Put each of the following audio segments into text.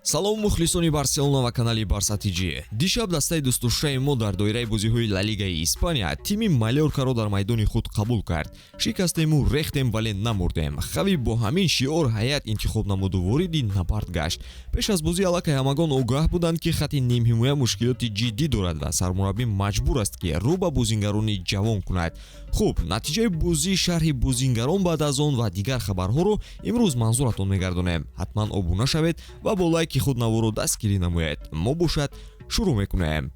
Салом, мухлисони Барселона ва канали Барса ТЖ. Дишаб дастаи дӯстдоштаи мо дар доираи бозиҳои Ла Лигаи Испания тими Малёркаро дар майдони худ қабул кард. Шикастему рехтем, вале намурдем. Хави бо ҳамин шиор ҳайат интихоб намуду вориди набард гашт. Пеш аз бозӣ аллакай ҳамагон огаҳ буданд, ки хати нимҳимоя мушкилоти ҷиддӣ дорад ва сармураббӣ маҷбур аст, ки рӯ ба бозингарони ҷавон кунад. Хуб, натиҷаи бозӣ, шарҳи бозингарон баъд аз он ва дигар хабарҳоро имрӯз манзуратон мегардонем. Ҳатман обуна шавед ва бо лайки худ наворо дастгирӣ намоед. Мо бошад, шурӯъ мекунем.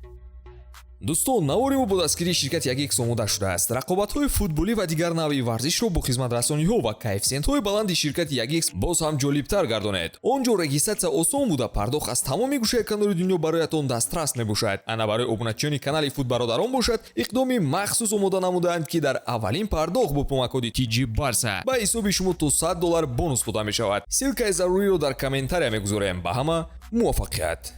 Дӯстон, навори мо бо дастгирии ширкати Ягикс омода шудааст. Рақобатҳои футболӣ ва дигар навъи варзишро бо хизматрасониҳо ва коэффисиентҳои баланди ширкати Ягикс боз ҳам ҷолибтар гардонед. Он ҷо регистратсия осон буда, пардохт аз тамоми гӯшаи канори дунё бароятон дастрас мебошад. Ана, барои обуначиёни канали Футбародарон бошад, иқдоми махсус омода намудаанд, ки дар аввалин пардохт бо промокоди TG Барса ба ҳисоби шумо то 100 доллар бонус дода мешавад. Ссылкаи заруриро дар комментария мегузорем. Ба ҳама муваффақият!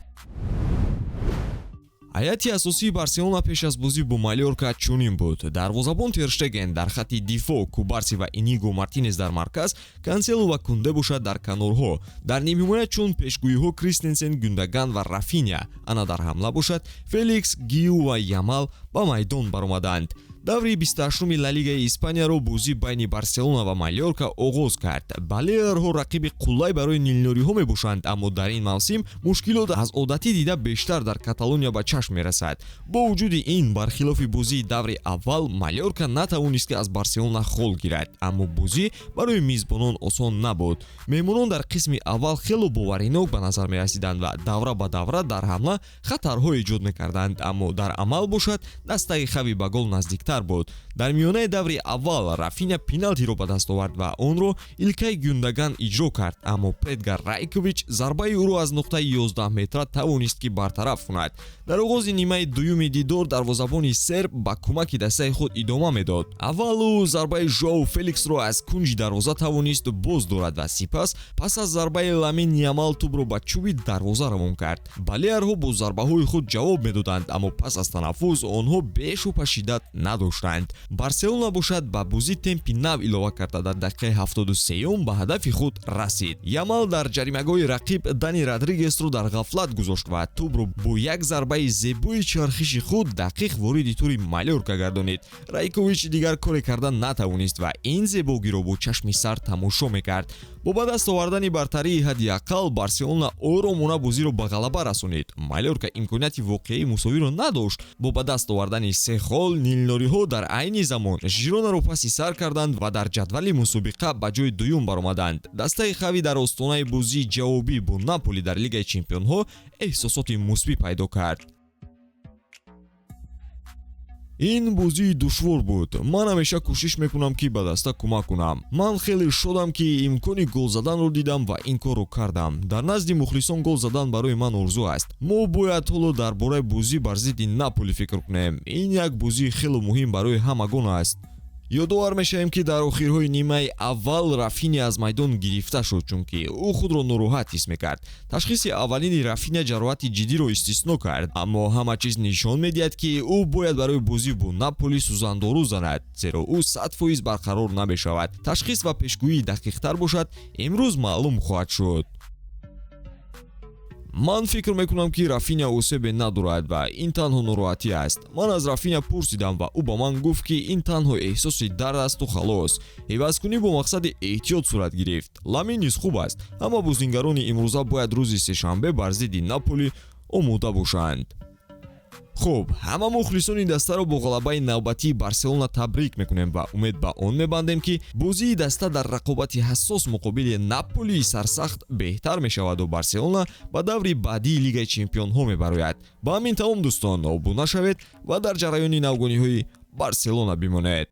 Ҳайати асосии Барселона пеш аз бозӣ бо Малёрка чунин буд: дарвозабон Терштеген, дар хати дифоъ Кубарси ва Иниго Мартинес, дар марказ Канселу ва Кунде бошад дар канорҳо, дар нимҳимоя чун пешгӯиҳо Кристенсен, Гюндаган ва Рафиня, ана дар ҳамла бошад Феликс, Гиу ва Ямал ба майдон баромаданд. Даври 28-уми Ла Лигаи Испанияро бозӣ байни Барселона ва Малёрка оғоз кард. Балеарҳо рақиби қуллай барои нилнориҳо мебошанд, аммо дар ин мавсим мушкилот аз одатӣ дида бештар дар Каталония ба чашм мерасад. Бо вуҷуди ин, бархилофи бозии даври аввал, Малёрка натавонист, ки аз Барселона хол гирад, аммо бозӣ барои мизбонон осон набуд. Меҳмонон дар қисми аввал хело боваринок ба назар мерасиданд ва давра ба давра дар ҳамла хатарҳо эҷод мекарданд, аммо дар амал бошад, дастаи Хави ба гол наздиктар буд. Дар миёнаи даври аввал Рафиня пеналтиро ба даст овард ва онро Илкай Гюндаган иҷро кард, аммо Предгар Райкович зарбаи ӯро аз нуқтаи 11 метра тавонист, ки бартараф кунад. Дар оғози нимаи дуюми дидор дарвозабони серб ба кӯмаки дастаи худ идома медод. Аввал ӯ зарбаи Жоау Феликсро аз кунҷи дарвоза тавонист боз дорад ва сипас, пас аз зарбаи Ламин Ямал, тӯбро ба чӯби дарвоза равон кард. Балеарҳо бо зарбаҳои худ ҷавоб медоданд, аммо пас аз танаффус онҳо бешубҳа шиддат надоштанд. Барселона бошад, ба бозӣ темпи нав илова карда, дар дақиқаи 73-юм ба ҳадафи худ расид. Ямал дар ҷаримагоҳи рақиб Дани Родригесро дар ғафлат гузошт ва тӯбро бо як зарбаи зебои чархиши худ дақиқ вориди тури Малёрка гардонид. Райкович дигар коре карда натавонист ва ин зебогиро бо чашми сар тамошо мекард. Бо ба даст овардани бартарии ҳадди ақал, Барселона оромона бозиро ба ғалаба расонид. Малёрка имконияти воқеии мусовиро надошт. Бо ба даст овардани се хол, нилнориҳо дар айни замон Жиронаро паси сар карданд ва дар ҷадвали мусобиқа ба ҷои дуюм баромаданд. Дастаи Хави дар остонаи бозии ҷавобӣ бо Наполи дар Лигаи чемпионҳо эҳсосоти мусбӣ пайдо кард. Ин бозии душвор буд. Ман ҳамеша кӯшиш мекунам, ки ба даста кӯмак кунам. Ман хеле шодам, ки имкони гол заданро дидам ва ин корро кардам. Дар назди мухлисон гол задан барои ман орзу аст. Мо бояд ҳоло дар бораи бозӣ бар зидди Наполи фикр кунем. Ин як бозии хело муҳим барои ҳамагон аст. Ёдовар мешавем, ки дар охирҳои нимаи аввал Рафиня аз майдон гирифта шуд, чунки ӯ худро нороҳат ҳис мекард. Ташхиси аввалини Рафиня ҷароҳати ҷиддиро истисно кард, аммо ҳама чиз нишон медиҳад, ки ӯ бояд барои бозӣ бо Наполи сӯзандору занад, зеро ӯ 100% барқарор намешавад. Ташхис ва пешгӯии дақиқтар бошад, имрӯз маълум хоҳад шуд. Ман фикр мекунам, ки Рафиня осебе надорад ва ин танҳо нороҳатӣ аст. Ман аз Рафиня пурсидам ва ӯ ба ман гуфт, ки ин танҳо эҳсоси дард асту халос. Ивазкунӣ бо мақсади эҳтиёт сурат гирифт. Ламин низ хуб аст. Ҳама бозингарони имрӯза бояд рӯзи сешанбе бар зидди Наполи омода бошанд. Хуб, ҳама мухлисони дастаро бо ғалабаи навбатии Барселона табрик мекунем ва умед ба он мебандем, ки бозии даста дар рақобати ҳассос муқобили Наполии сарсахт беҳтар мешаваду Барселона ба даври баъдии Лигаи чемпионҳо мебарояд. Ба ҳамин тамом, дӯстон. Обуна шавед ва дар ҷараёни навгониҳои Барселона бимонед.